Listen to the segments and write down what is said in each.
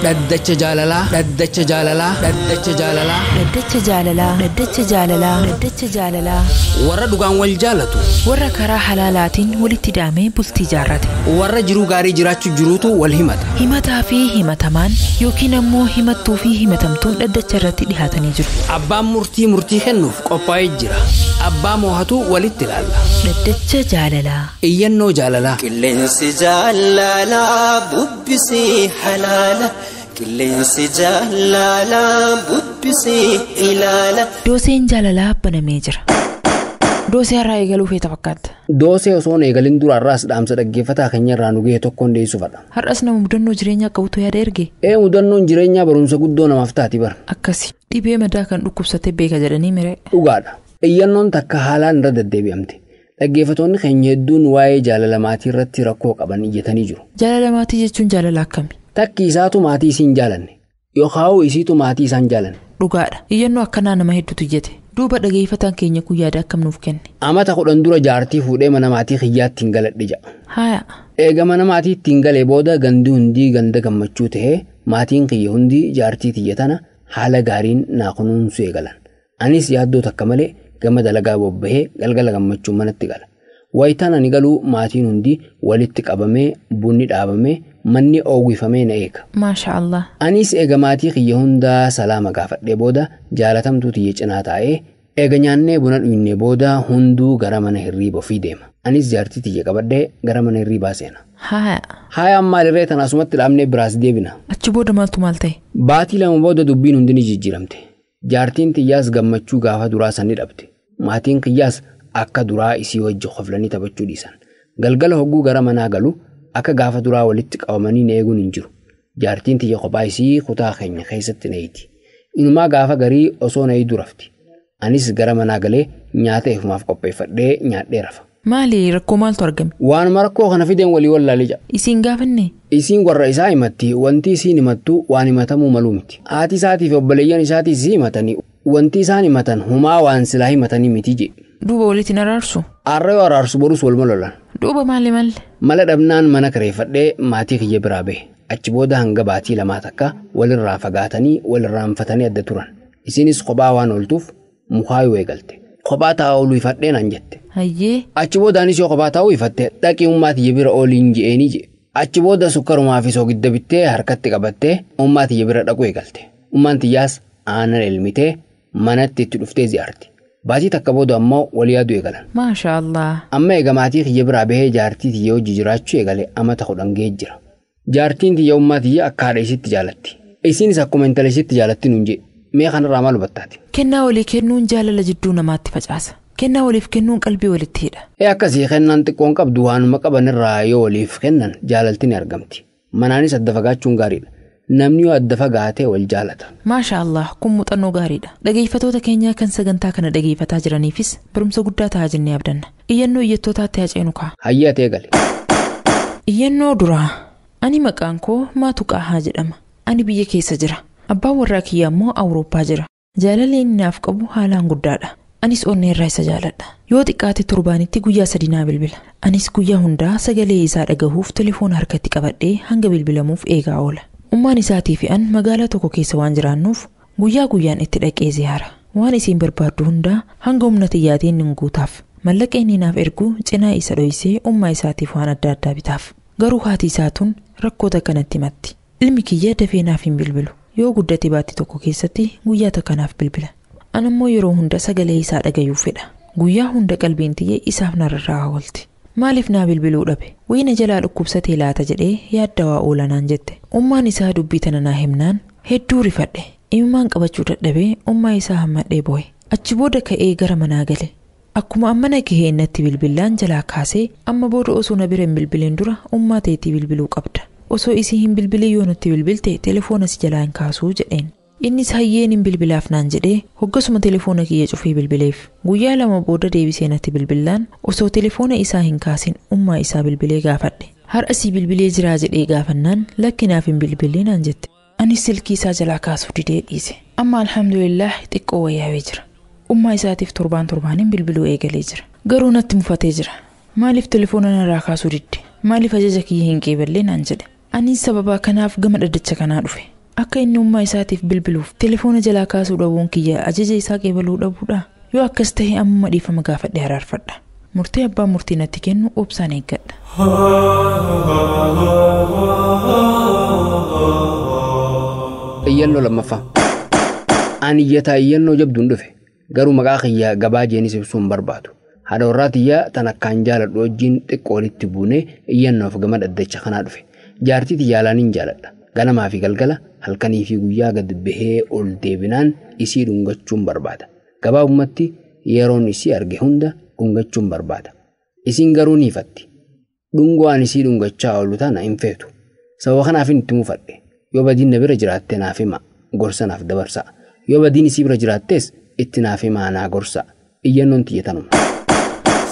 Dhaddacha jaalalaa. Dhaddacha jaalalaa. Dhaddacha jaalalaa. Dhaddacha jaalalaa. Dhaddacha jaalalaa. Dhaddacha jaalalaa. Warra dhugaan wal jaalatu. Warra karaa halaalaatiin walitti hidhamee bultii jaarrate. Warra jiruu gaarii jiraachuu jiruutu wal himata. Himataa fi himatamaan yookiin ammoo himattuu fi himatamtuun dhaddacha irratti dhihaatanii jiru. Abbaan murtii murtii kennuuf qophaa'ee jira. Abbaa moohatu walitti ilaalla. Dhaddacha jaalalaa. Iyyannoo jaalalaa. Qilleensi jaalalaa bubbisee halaala. Qilleensi jaalalaa bubbisee ilaala. Dooseen jaalalaa banamee jira. Doosee har'aa eegaluu feeta fakkaata. Doosee osoo hin eegalin dura har'aas dhaamsa dhaggeeffataa keenya irraa nu gahe tokkoon dhiyeessuufadha. Har'as nama mudannoo jireenyaa qabutu yaada erge. Ee, mudannoon jireenyaa barumsa guddoo namaaf taati bara. Akkasi. Dhibee madaa kan dhukkubsate beeka jedhanii mire. Dhugaadha. Iyyannoon takka haalaan irra deddeebi'amte. Dhaggeeffatoonni keenya hedduun waa'ee jaalala maatii irratti rakkoo qaban iyyatanii jiru. Jaalala maatii jechuun jaalala akkami? Takki isaatu maatii isiin jaalanne. Yookaan isiitu maatii isaan jaalanne. Dhugaadha. Iyyannoo akkanaa nama hedduutu iyyate. Duuba dhageeffataan keenya kun yaada akkam nuuf kenne? Amata 10 dura jaartii fuudhee mana maatii kiyyaatti hin galadhe jedha. Haaya. Eega mana maatii ittiin galee booda gandi hundii ganda gammachuu ta'ee maatiin kiyya hundi jaartii tiyya tana haala gaariin naa kunuunsuu eegalan. Anis yaaddoo takka malee gama dalagaa bobbahee galgala gammachuun manatti gala. Wayitaan ani galuu maatiin hundi walitti qabamee bunni dhaabamee manni oowwifamee na eega. Maasha Allah. Anis eega maatii kiyya hundaa salaama gaafadhee booda jaalatamtuu tiyya cinaa taa'ee eega nyaannee buna dhugnee booda hunduu gara mana hirriiba ofii deema. Anis jaartii tiyya qabadhee gara mana hirriibaa seena. Haaya. Haaya, ammaa dirree tana asumatti dhaabnee biraas deebina. Achi booda maaltu maal ta'e? Baatii 2 booda dubbiin hundi ni jijjiiramte. Jaartiin tiyyaas gammachuu gaafa duraa san ni dhabde. Maatiin kiyyaas akka duraa isii wajji koflanii taphachuu dhiisan. Galgala hogguu gara manaa galu akka gaafa duraa walitti qabamanii na eeguun hin jiru. Jaartiin tiyya kophaa isii kutaa keenya keessatti na eeti. Inumaa gaafa garii osoo na eegdu rafti. Anis gara manaa galee nyaata ifumaaf qopheeffadhee nyaadhee rafa. Maali rakkoo maaltu argame? Waanuma rakkoo kana fideen walii wallaalee jira. Isiin gaafanne? Isiin warra isaa himatti wanti isiin himattu waan himatamuu maluu miti. Haati isaatii fi obboleeyyan isaatii isii himatanii wanti isaan himatan humaa waan silaa himatanii miti jedhe. Duuba walitti hin araarsu? Arra yoo araarsu borus waluma lolan. Duuba maali malle? Mala dhabnaan mana kireeffadhee maatii kiyya biraa bahe. Achi booda hanga baatii 2 takka walirraa fagaatanii walirraanfatanii adda turan. Isinis kophaa waan ooltuuf mukaayuu eegalte. Kophaa taa'aa ooluu ifadhee naan jette. Hayyee. Achi booda anis yoo kophaa taa'uu ifatte dhaqii ummaa tiyya bira ooliin je'eenii je'e. Achi booda sukkarumaa fi soogidda bittee harkatti qabattee ummaa tiyya bira dhaquu eegalte. Ummaan tiyyaas aannan elmitee manatti itti dhuftee ziyaarti. Baatii takka booda ammoo wal yaaduu eegalan. Maasha Allah. Amma eega maatii kiyya biraa bahee jaartii tiyya hojii jiraachuu eegale amata 10 ga'ee jira. Jaartiin tiyya ummaa tiyya akka haadha isiitti jaalatti. Isiinis akkuma intala isiitti jaalatti nuun jedhe. Mee kanarraa maal hubattaati? Kennaa walii kennuun jaalala jidduu namaatti facaasa. Kennaa waliif kennuun qalbii walitti hidha. Ee, akkasii kennaan xiqqoon qabdu waanuma qaban irraa yoo waliif kennan jaalalti ni argamti. Manaanis adda fagaachuun gaariidha. Namni yoo adda fagaatee wal jaalata. Maasha Allah, kun muuxannoo gaariidha. Dhageeffatoota keenyaa kan sagantaa kana dhageeffataa jiraniifis barumsa guddaa ta'a jennee abdanna. Iyyannoo iyyattootaatti haa ceenu kaa. Hayyee atee gale. Iyyannoo duraa. Ani maqaan koo Maatu Qaahaa jedhama. Ani biyya keessa jira. Abbaan warraa kiyyaa immoo Awurooppaa jira. Jaalalli inni naaf qabu haalaan guddaadha. Anis onnee irraa isa jaaladha. Yoo xiqqaate torbaanitti guyyaa 3 naa bilbila. Anis guyyaa hundaa sagalee isaa dhagahuuf telefoona harkatti qabadhee hanga bilbilamuuf eegaa oola. Ummaan isaatii fi an magaalaa tokko keessa waan jiraannuuf guyyaa guyyaan itti dhaqee ziyaara. Waan isiin barbaaddu hundaa hanga humna tiyyaatiin nin guutaaf. Mallaqa inni naaf ergu cinaa isa dhoysee ummaa isaatiif waan adda addaa bitaaf. Garuu haati isaa tun rakkoota kanatti himatti. Ilmi kiyya dafee naaf hin bilbilu. Yoo guddate baatii tokko keessatti guyyaa takka naaf bilbila. An ammoo yeroo hunda sagalee isaa dhagayuu fedha. Guyyaa hunda qalbiin tiyya isaaf narraa oolti. Maaliif naa bilbiluu dhabe? Wayina jalaa dhukkubsatee laata jedhee yaaddawaa oola naan jette. Ummaan isaa dubbii tana naa himnaan hedduu rifadhe. Imimmaan qabachuu dadhabee ummaa isaa hammadhee boo'e. Achi booda ka'ee gara manaa gale. Akkuma amma na gahee natti bilbilaan jalaa kaasee amma booda osoo na bira hin bilbilin dura ummaa teetii bilbiluu qabda. Osoo isii hin bilbilin yoo natti bilbilte telefoona si jalaa hin kaasuu jedheen. Innis hayyeen hin bilbilaaf naan jedhee hoggasuma telefoona kiyya cufee bilbileef. Guyyaa 2 booda deebisee natti bilbilaan osoo telefoona isaa hin kaasin ummaa isaa bilbilee gaafadhe. Har'a sii bilbilee jiraa jedhee gaafannaan lakki naaf hin bilbilee naan jette. Anis silkii isaa jalaa kaasuu didee dhiise. Amma alhamdulillah xiqqoo wayyaawee jira. Ummaa isaatiif torbaan torbaaniin bilbiluu eegalee jira. Garuu natti mufatee jira. Maaliif telefoona narraa kaasuu didde? Maaliif ajaja kiyya hin qeeballee naan jedhe. Anis sababa kanaaf gama dhaddacha kanaa dhufe. Akka inni ummaa isaatiif bilbiluuf telefoona jalaa kaasuu dhabuun kiyya ajaja isaa qeebaluu dhabuudha. Yoo akkas ta'e ammuma dhiifama gaafadhe araarfadha. Murtee abbaan murtii natti kennu obsaan eeggadha. Iyyannoo lammaffaa. Ani iyyataa iyyannoo jabduun dhufe. Garuu maqaa kiyya gabaa jeenis ibsuu hin barbaadu. Haadha warraa tiyyaa tan akkaan jaaladhu wajjin xiqqoo walitti buunee iyyannoof gama dhaddacha kanaa dhufe. Jaartii tiyyaa laaniin jaaladha. Ganamaa fi galgala halkanii fi guyyaa gad bahee ol deebinaan isii dhungachuun barbaada. Gabaabumatti yeroon isii arge hunda dhungachuun barbaada. Isiin garuu ni ifatti. Dhungoo ani isii dhungachaa oolu tana hin feetu. Sababa kanaaf itti mufadhe. Yoo badiin na bira jiraatte naaf hima, gorsa naaf dabarsa. Yoo badiin isii bira jiraattes itti naaf himaa naa gorsa. Iyyannoon tiyya tanuma.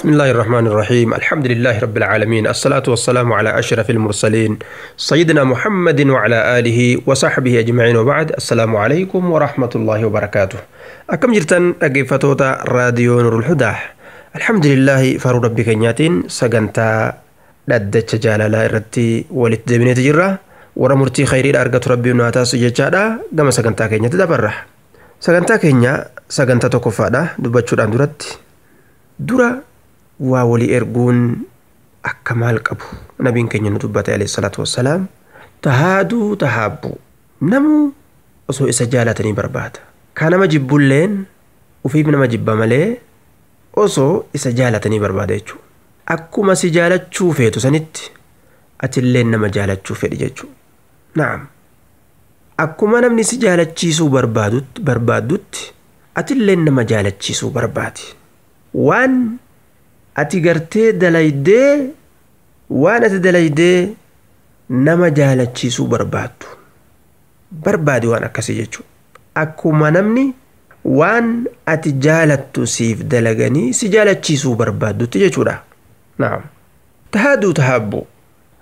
بسم الله الرحمن الرحيم الحمد لله رب العالمين الصلاة والسلام على أشرف المرسلين سيدنا محمد وعلى آله وصحبه أجمعين وبعد السلام عليكم ورحمة الله وبركاته أكم جرتن أجيفتوتا راديو نور الهدى الحمد لله فارو ربي كنياتين سجنتا dhaddacha jaalalaa irratti walitti deebineeti jirra. Warra murtii khayriidha argatu rabbiin nu haa taasisu jechaadha. Gama sagantaa keenyatti dabarra. Sagantaa keenya sagantaa tokkoffaadha dubbachuudhaan duratti. Dura waa walii erguun akka maal qabu nabiin keenya nu dubbate alayhi salaatu wassalaam. Tahaaduu tahaabbu namuu osoo isa jaalatanii barbaada. Ka nama jibbulleen ufiif nama jibba malee osoo isa jaalatanii barbaada jechuudha. Akkuma si jaalachuu feetu sanitti atilleen nama jaalachuu fedhi jechuudha. Naam. Akkuma namni si jaalachiisuu barbaaddutti atilleen nama jaalachiisuu barbaadi. Waan ati gartee dalaydee waan ati dalaydee nama jaalachiisuu barbaaddu. Barbaadi waan akkasii jechuudha. Akkuma namni waan ati jaalattu siif dalaganii si jaalachiisuu barbaaddutti jechuudha. نعم تهادوا تهابوا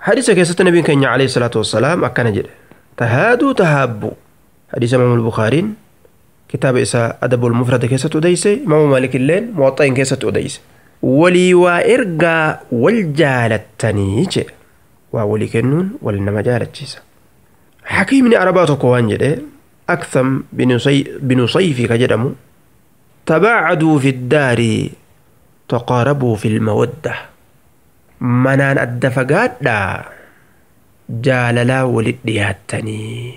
حديث كيسة النبي كان عليه الصلاة والسلام أكن جد تهادوا تهابوا حديث إمام البخاري كتاب إساء أدب المفرد كيسة أديسة إمام مالك الليل موطئ كيسة أديسة ولي وإرقى والجالتني وولي كنون ولنما جالت جيسة حكيم عربات قوان جد أكثم بن صيفي كجدمو تباعدوا في الدار تقاربوا في المودة manaan adda fagaadhaa jaalalaa walit dhiyaattanii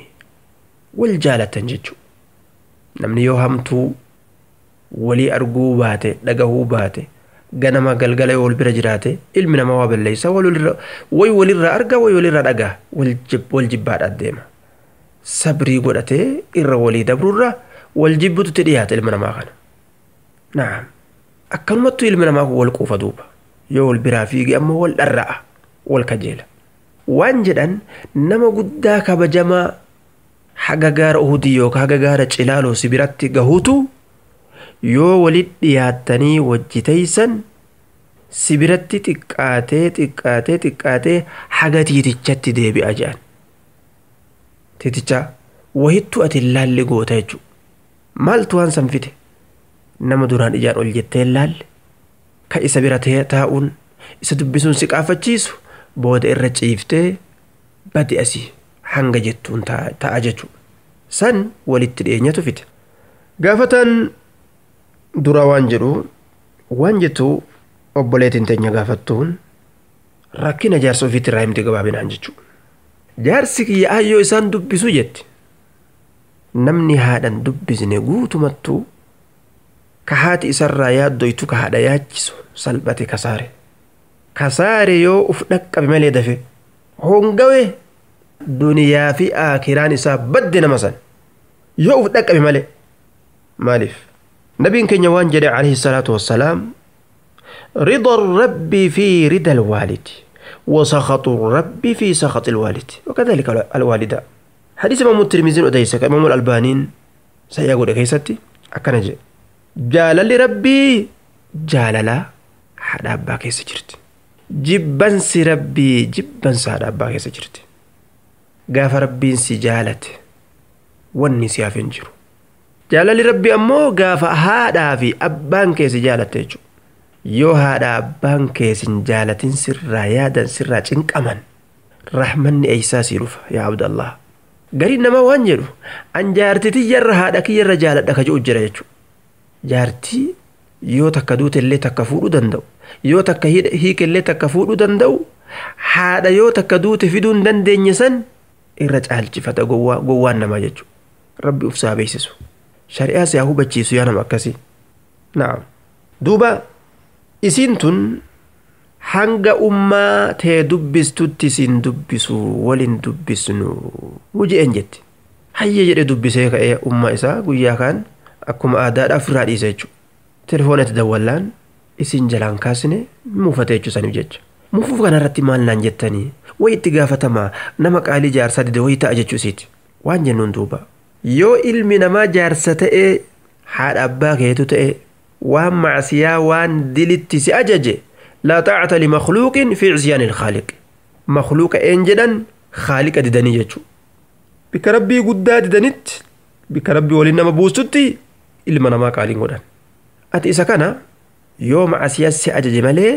wal jaalatan jechuudha. Namni yoo hamtuu walii arguu baate dhagahuu baate ganama galgala yoo wal bira jiraate ilmi namaa waa balleessa way walirraa arga way walirraa dhagaa wal jibbaadha deema. Sabrii godhatee irra walii dabrurra wal jibbututti dhiyaata ilma namaa kana. Naam akkanumattuu ilmi namaa kun wal quufa duuba. Yoo wal biraa fiige ammoo wal dharra'a wal kajeela. Waan jedhan nama guddaa kabajamaa haga gaara Uhudii yookaan haga gaara Cilaaloo si biratti gahuutu yoo walitti dhiyaattanii wajji teessan si biratti xiqqaatee xiqqaatee xiqqaatee haga tiitichatti deebi'a jedhan. Tiiticha wahittuu ati laalli goota jechuudha. Maaltu waan san fide? Nama duraan ijaan ol jettee hin laalle. Ka isa bira taa'uun isa dubbisuun si qaafachiisu booda irra ciiftee badi asii hanga jettuun ta'a jechuudha. San walitti dhiyeenyatu fide. Gaafataan dura waan jedhu waan jettu obboleetiin teenya gaafattuun rakkina jaarsa ofiitti irraa himte gabaabinaan jechuudha. Jaarsi kiyya ayyoo isaan dubbisu jetti. Namni haadhan dubbisne guutumattuu ka haati isarraa yaaddoytu ka haadha yaachisu salphate kasaare. Kasaare yoo uf dhaqqabe malee dafe hongawe duniyaa fi aakiraan isaa badde nama san yoo uf dhaqqabe malee. Maaliif? Nabiin keenya waan jedhe alayhi salaatu wassalaam rida rabbi fi rida alwaalidi وسخط الرب في سخط الوالد وكذلك الوالدة. حديث إمام الترمذي أديسك إمام الألباني سيقول كيستي أكنجي jaalalli rabbii jaalala haadha abbaa keessa jirti. Jibbansi rabbii jibbansa haadha abbaa keessa jirti. Gaafa rabbiin si jaalate wanni si hafe hin jiru. Jaalalli rabbii ammoo gaafa haadhaa fi abbaan kee si jaalatte jechuudha. Yoo haadha abbaan kee sin jaalatin sirraa yaadan sirraa cinqaman rahmanni eeysaa sii dhufa yaa Abdallah. Gariin namaa waan jedhu an jaartii tiyyarra haadha kiyyarra jaaladha ka jedhu jira jechuudha. Jaartii yoo takka duute illee takka fuudhuu danda'u, yoo takka hiike illee takka fuudhuu danda'u, haadha yoo takka duute fiduu hin dandeenye san irra caalchifata gowwaan namaa jechuudha. Rabbi ufsaa beeksisu. Shari'aa si haa hubachiisu yaa nama akkasii. Naam. Duuba isiin tun hanga ummaa tee dubbistutti isin dubbisu waliin dubbisnu je'een jetti. Hayya jedhee dubbisee ka'ee ummaa isaa guyyaa kaan akkuma aadaadhaaf ofirraa dhiise jechuudha. Telefoona itti dawwallaan isin jalaan kaasne muufate jechuu saniif jecha. Muufuu kanarratti maal naan jettanii wayi itti gaafatamaa nama qaalii jaarsaa dide wayi ta'a jechuu isiiti. Waan jennuun duuba. Yoo ilmi namaa jaarsa ta'ee haadha abbaa keetu ta'e waan macsiyaa waan dilitti si ajaje laa xaacata limakluuqin fi cisyaani ilkhaaliq. Makluuqa een jedhan khaaliqa didanii jechuudha. Bikka rabbii guddaa didanitti bikka rabbii waliin nama buustutti ilma namaa qaaliin godhan. Ati isa kana yoo macsiyaa si ajaje malee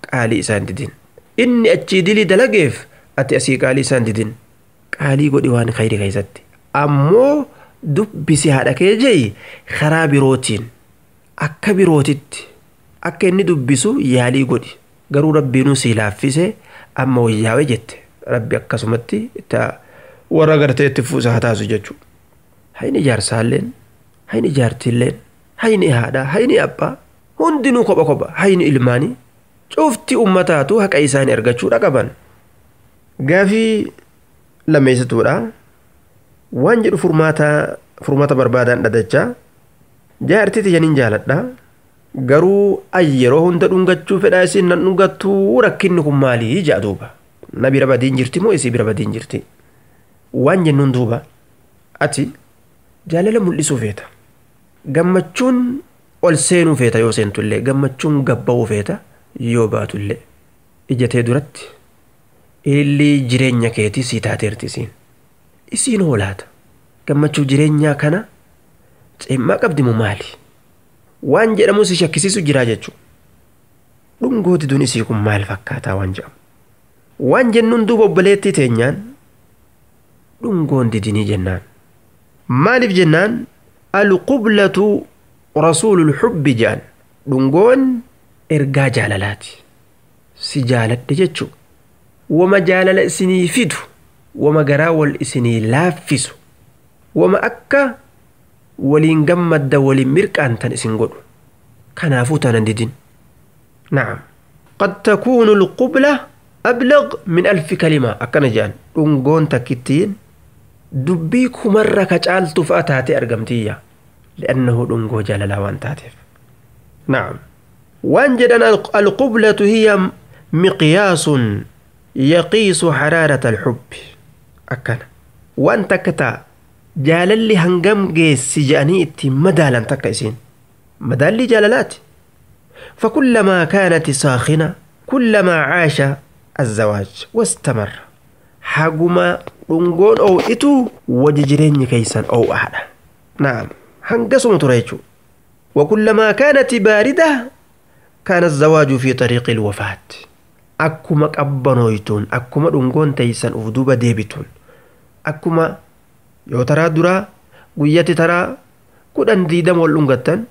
qaalii isaan didin. Inni achii dilii dalageef ati asii qaalii isaan didin. Qaalii godhi waan khayri keessatti. Ammoo dubbisi haadha kee je'i karaa birootiin akka birootitti akka inni dubbisu yaalii godhi. Garuu rabbiinuu sii laaffise amma wayyaawee jette. Rabbi akkasumatti warra gartee itti fuusa haa taasu jechuudha. Hayni jaarsaalleen, hayni jaartiilleen, hayni haadhaa, hayni abbaa hundinuu kopha kopha hayni ilmaanii cufti ummataatu haqa isaanii argachuudha qaban. Gaafii lammeessituudha. Waan jedhu furmaata barbaadaan dhadachaa jaartii tiyyaniin jaaladha. Garuu ay yeroo hunda dhungachuu fedhaa isin nan dhungattuu rakkinni kun maalii jedha duuba. Na bira badiin jirti moo isii bira badiin jirti? Waan jennuun duuba ati jaalala mul'isuu feeta. Gammachuun ol seenuu feeta yoo seentullee gammachuun gabba'uu feeta yoo baatullee ijatee duratti ilillii jireenya keetii sii taateerti isiin. Isiin hoolaata. Gammachuu jireenyaa kana ceemmaa qabdi moo maali? Waan jedhamu si shakkisiisu jiraa jechuudha. Dhungooti duun isii kun maal fakkaataa waan jedhamu. Waan jennuun duuba obboleettii teenyaan dhungoon didinii jennaan. Maaliif jennaan alqublatu rasuulul xubbi jedhan dhungoon ergaa jaalalaati. Si jaaladhe jechuudha. Wama jaalala isinii fidu, wama garaa wal isinii laaffisu, wama akka waliin gammadda waliin mirqaantan isin godhu. Kanaafuu tanan didin. Na'am. Qad takuunu alqubla ablag min alfi kalima akkana jedhan dhungoon takkittiin dubbii kumarra ka caaltu fa'a taatee argamtiyya. Li'annahu dhungoo jaalalaa waan taateef. Na'am. Waan jedhan alqublatu hiya miqyaasun yaqiisu haraarata alxubbi. Akkana. Waan takka ta'a jaalalli hangam geessi jedhanii ittiin madaalan takka isiin. Madaalli jaalalaati. فكلما كانت ساخنة كلما عاش الزواج واستمر. حقما dhungoon oo'itu wajji jireenyi keessan oo'aadha. Naam. Hangasuma ture jechuudha. وكلما كانت باردة كان الزواج في طريق الوفاة. Akkuma qabbanooytuun akkuma dhungoon teessan uf duuba deebituun akkuma yoo taraa duraa guyyatti taraa 10 20 wal dhungattan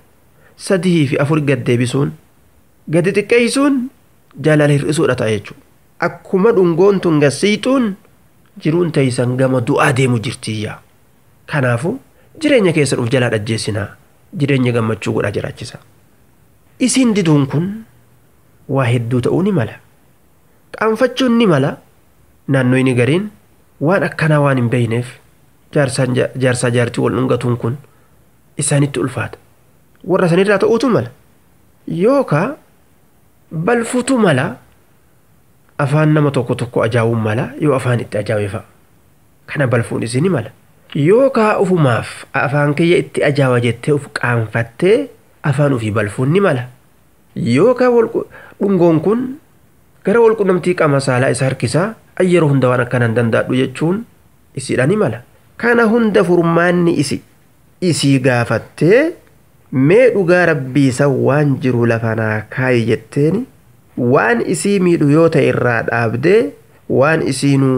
3 fi 4 gad deebisuun gadi xiqqeessuun jaalala hir'isuudha ta'a jechuudha. Akkuma dhungoon tun gassiixuun jiruun teessan gama du'aa deemu jirtiyya. Kanaafuu jireenya keessan uf jalaa dhajjeessinaa jireenya gammachuu godhaa jiraachisa. Isiin diduun kun waa hedduu ta'uu ni mala. Qaanfachuun ni mala. Naannoo inni gariin waan akkanaa waan hin beekneef jaarsaa jaartii wal dhungatuun kun isaanitti ulfaata. Warra sanirraa ta'uutu mala. Yookaan balfuutu mala. Afaan nama tokko tokko ajaa'uun mala yoo afaan itti ajaa'e fa'a. Kana balfuun isin mala. Yookaan ufumaaf afaan kiyya itti ajaawa jettee uf qaanfattee afaan ofii balfuun ni mala. Yookaan dhungoon kun gara walqunnamtii qaama saalaa isa harkisaa yeroo hunda waan akkanaan danda'adhu jechuun isiidha ni mala. Kana hunda furmaanni isii gaafattee Mee dhugaa rabbii san waan jiru lafanaa kaayi jetteeni waan isii miidhu yoo ta'e irraa dhaabdee waan isiinuu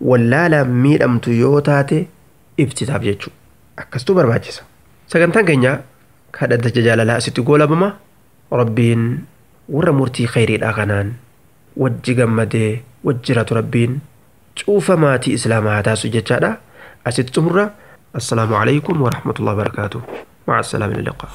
wallaalaan miidhamtu yoo taate ibsitaaf jechuudha. Akkasitu barbaachisa. Sagantaan keenya kadhaddacha jaalalaa asitti goolabama. Rabbiin warra murtii khayriidhaa kanaan wajji gammadee wajji jiraatu rabbiin cuufa maatii islaamaa haa taasisu jechaadha. Asitti xumurra. Assalaamu alaikum wa rahmatullahi wa barakaatuh. مع السلامة، إلى اللقاء.